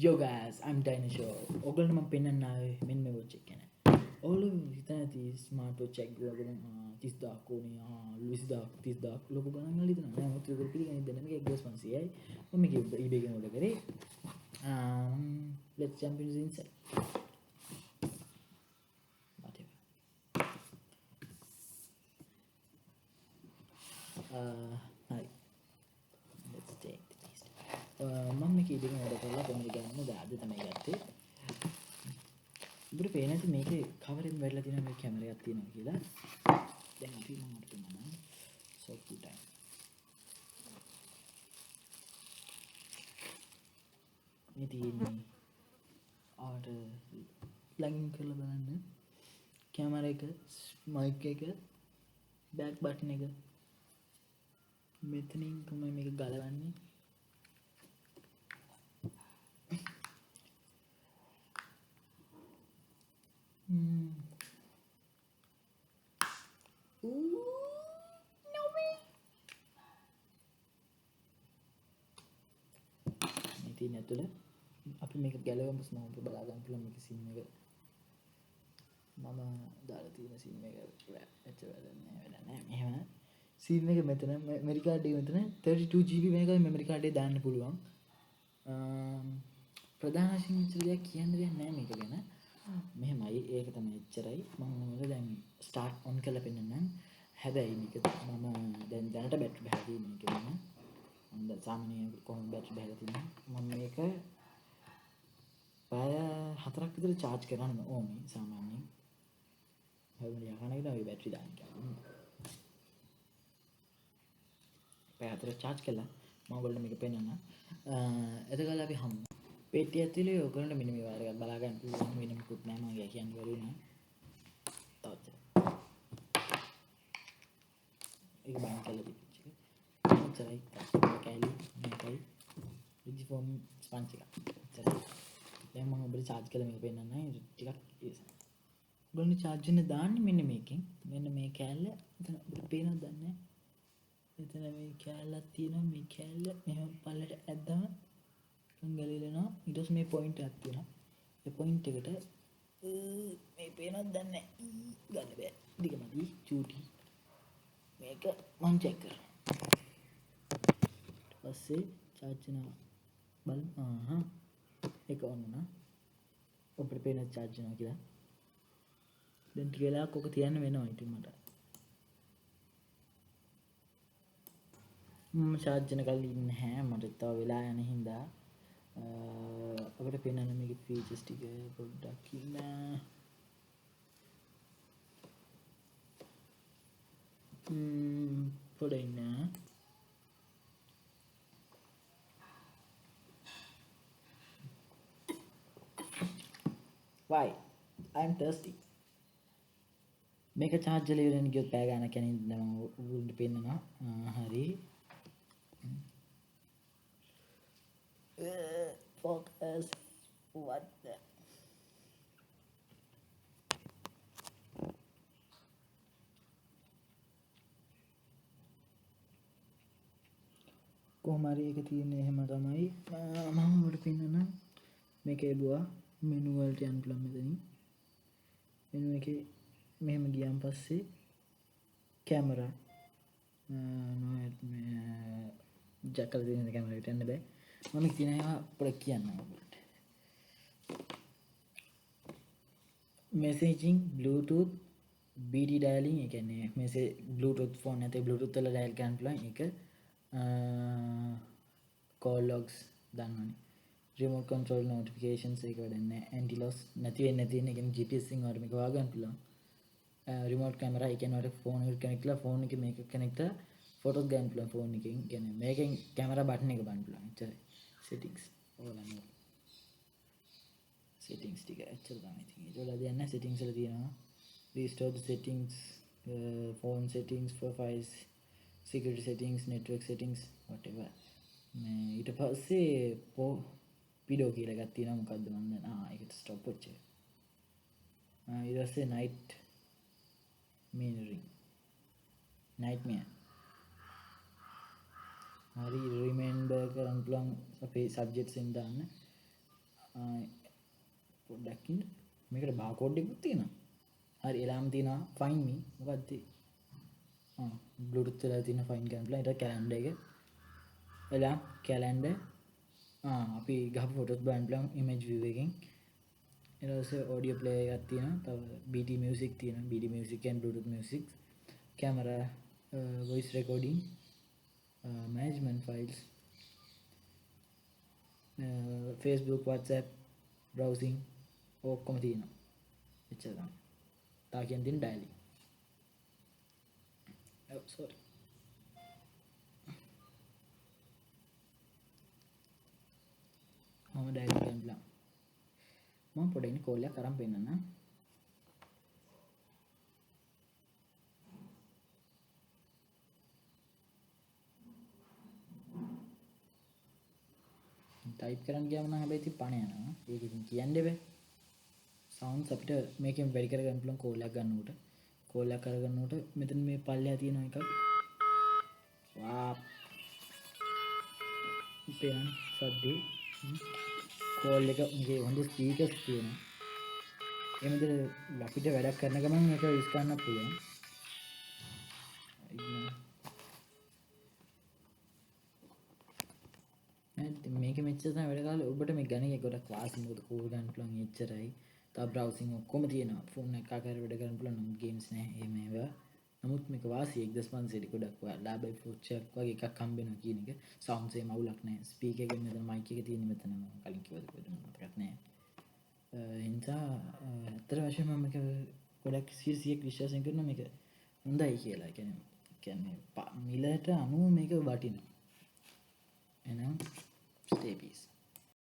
Yo guys, I'm Dinosaur. ඔයගොල්ලෝ මම පෙන්නන්න ආවේ මෙන්න මේ වොච් එක ගැන. ඔයගොල්ලෝ හිතන ඇති ස්මාර්ට් වොච් එකක් ගන්න 30,000ක් ඕනේ, 20,000ක් 30,000ක් ලොකු ගණන් වල හිතනවා. නෑ, මොකද ඔයගොල්ලෝ පිළිගන්නේ දැන් මේක 1500යි. මම මේක eBay එකෙන් ඕඩර් කරේ. Let's jump into the inside. Whatever. හරි. Let's take the list. මම මේක eBay එකෙන් ඕඩර් කරලා කොහොමද ගන්න අද තමයි ගත්තේ. ඔබට පේන ඇති මේකේ කවරෙන් වැටලා තියෙනවා මේ කැමරා එකක් තියෙනවා කියලා. දැන් අපි මම ඔයාලට පෙන්නන්නම්. So good time. මේ තියෙන්නේ ආට ළඟින් කරලා බලන්න. කැමරා එක, මයික් එක, බෑක් බටන් එක. මෙතනින් තමයි මේක ගලවන්නේ. Ooh, no way. මේ තියෙන ඇතුළ අපි මේක ගැලවමු. මම ඔබ බලා ගන්න පුළුවන් මේකේ සිම් එක. මම දාලා තියෙන සිම් එක ඇච්චර වැඩක් නෑ, වැඩක් නෑ. මෙහෙම සිම් එක මෙතන මෙමරි කාඩ් එක මෙතන 32 GB වෙනකන් මෙමරි කාඩ් එක දාන්න පුළුවන්. ප්‍රධාන වශයෙන් ඉච්චර දෙයක් කියන්න දෙයක් නෑ මේක ගැන. මෙහෙමයි, ඒක තමයි එච්චරයි. මම ඔයාලට දැන් ස්ටාර්ට් ඔන් කරලා පෙන්නන්නම්. හැබැයි මේක මම දැන් දැනට බැටරි බහලා තියෙන එක ගැන. මම දැන් සාමාන්‍යයෙන් කොහොමද බැටරි බහලා තියෙන්නේ? මම මේක පැය 4ක් විතර චාර්ජ් කරන්න ඕනේ සාමාන්‍යයෙන්. හැබැයි යකන එක තමයි බැටරි දාන්න කියන්නේ. පැය 4 චාර්ජ් කළා. මම ඔයගොල්ලන්ට මේක පෙන්නන්නම්. එතකල් අපි හමු. පෙට්ටිය ඇතුලේ ඔයගොල්ලන්ට මෙන්න මේ වයර් එකක් බලා ගන්න පුළුවන්. වෙන මොකුත් නෑ, මම ඒක කියන්න බැරි වුණා. තවත් ඒක බං කරලා තිබිච්ච එක. ඔච්චරයි. කෑලි මේකයි. රිජිෆෝම් ස්පන්ජ් එක. ඔච්චරයි. දැන් මම ඔබට චාර්ජ් කරලා මේක පෙන්නන්නම්. ටිකක් ඉවසන්න. ඔයගොල්ලෝ චාර්ජ් වෙන දාන්නේ මෙන්න මේකෙන්. මෙන්න මේ කෑල්ල එතන ඔබට පේනවද දන්නේ නෑ. එතන මේ කෑල්ලක් තියෙනවා. මේ කෑල්ල මෙහෙම පල්ලට ඇද්දම ගලීලනවා. ඊට පස්සේ මේ පොයින්ට් එකක් තියෙනවා. ඒ පොයින්ට් එකට මේ පේනවද දන්නේ නෑ. ගන්න බෑ. දිගමදි චූටි. මේක මං චෙක් කරනවා. ඊට පස්සේ චාර්ජ් වෙනවා. බලමු. ආහා. ඒක ඔන් වුණා. ඔබට පේනවා චාර්ජ් වෙනවා කියලා. දැන් ටික වෙලාවක් ඔක තියන්න වෙනවා ඉතින් මට. මම චාර්ජ් වෙන කල් ඉන්නේ නැහැ. මට තව වෙලා යන හින්දා. අපිට පේනන මේකේ ෆීචර්ස් ටික පොඩ්ඩක් ඉන්න. පොඩ ඉන්න. Why? I'm thirsty. මේක චාර්ජ් වෙලා ඉවර වෙන ගියොත් පැය ගාණක් යන හින්දා මම ඔයගොල්ලන්ට පෙන්නනවා. හරි. Focus. What the? කොහොම හරි ඒක තියෙන්නේ එහෙම තමයි. මම ඔයාලට පෙන්නන්නම්. මේක එබුවා මෙනු වලට යන්න පුළුවන් මෙතනින්. මෙනු එකේ මෙහෙම ගියන් පස්සේ කැමරා නෝ ජැක් කරලා තියෙන කැමරා එකට යන්න බෑ. මම කියන ඒවා පොඩක් කියන්නම් ඔයගොල්ලන්ට. Messaging, Bluetooth, BT dialing, ඒ කියන්නේ මෙසේ Bluetooth phone නැත්නම් Bluetooth වල ඩයල් කරන්න පුළුවන්. ඒක call logs දන්නවනේ. Remote control notifications ඒක වැඩක් නෑ. Anti loss නැති වෙන්නේ නැති වෙන, ඒ කියන්නේ GPS එකෙන් ඔයාලට මේක හොයාගන්න පුළුවන්. Remote camera, ඒ කියන්නේ ඔයාලට ෆෝන් එකට කනෙක්ට් කරලා ෆෝන් එකේ මේක කනෙක්ට් කරලා ෆොටෝස් ගන්න පුළුවන් ෆෝන් එකෙන්. ඒ කියන්නේ මේකෙන් කැමරා බටන් එක බලන්න පුළුවන්. එච්චරයි. Settings ඔයාලා settings ටික එච්චර තමයි. ඉතින් ඊට වඩා දෙයක් නෑ. Settings වල තියෙනවා restore the settings, phone settings, profiles, security settings, network settings, whatever. මේ ඊට පස්සේ පිඩෝ කියලා එකක් තියෙනවා. මොකද්ද මන් දන්නේ. ඒකට ස්ටොප් වොච් එක. ඊට පස්සේ night mirroring, nightmare. හරි, රිමෙම්බර් කරන්න පුළුවන් අපේ සබ්ජෙක්ට්ස් එන් දාන්න. පොඩ්ඩක් ඉන්න. මේකට බාකෝඩ් එකකුත් තියෙනවා. හරි, එලාම් තියෙනවා find me. මොකද්ද? Bluetooth වෙලා තියෙන find කරන්න පුළුවන්. ඊට කැලෙන්ඩර් එක. Alarm calendar. අපි ගහපු ෆොටෝස් බලන්න පුළුවන් ඉමේජ් view එකෙන්. ඊට පස්සේ ඔඩියෝ ප්ලේයර් එකක් තියෙනවා. තව BT music තියෙනවා. BT music and Bluetooth music. Camera, voice recording, management files, Facebook, WhatsApp, browsing ඔක්කොම තියෙනවා. එච්චර තමයි. තා කියන්න තියෙන ඩයලින්. ඔව් සෝරි. මම ඩයලින් කරන්න පුළුවන්. මම පොඩි ඉන්න කෝල් එකක් අරන් පෙන්නන්නම්. ටයිප් කරන්න ගියාම නම් හැබැයි ඉතින් පණ යනවා. ඒක ඉතින් කියන්න බෑ. සවුන්ඩ්ස් අපිට මේකෙන් වැඩි කරගන්න පුළුවන් කෝල් එකක් ගන්නකොට. කෝල් එකක් අරගන්නකොට මෙතන මේ පල්ලෙහා තියෙන එකක්. වා. පේනවනේ සද්දේ. කෝල් එක මේකේ හොඳ ස්පීකර්ස් තියෙනවා. ඒ විදිහට අපිට වැඩක් කරන ගමන් මේක යූස් කරන්න පුළුවන්. මේක මෙච්චර තමයි වැඩ කාලේ ඔබට මේ ගණ එක ගොඩක් වාසි. මොකද කෝල් ගන්න පුළුවන් එච්චරයි. තව බ්‍රවුසින් ඔක්කොම තියෙනවා. ෆෝන් එක ආකාරයට වැඩ කරන්න පුළුවන්. නමුත් ගේම්ස් නෑ එහෙම ඒවා. නමුත් මේක වාසි 1500 ගොඩක් ඔයා ලාභයි ෆෝච් එකක් වගේ එකක් හම්බ වෙනවා කියන එක. සවුන්ඩ්ස් එහෙම අවුලක් නෑ. ස්පීකර් එක මෙතන මයික් එක තියෙන්නේ මෙතන. මම කලින් කිව්වද කොහෙද මම මතකත් නෑ. ඒ නිසා ඇත්තට වශයෙන්ම මම මේක ගොඩක් 100% විශ්වාසයෙන් කරනවා මේක හොඳයි කියලා. ඒ කියන්නේ මිලට අනුව මේක වටිනවා. එහෙනම් stay peace.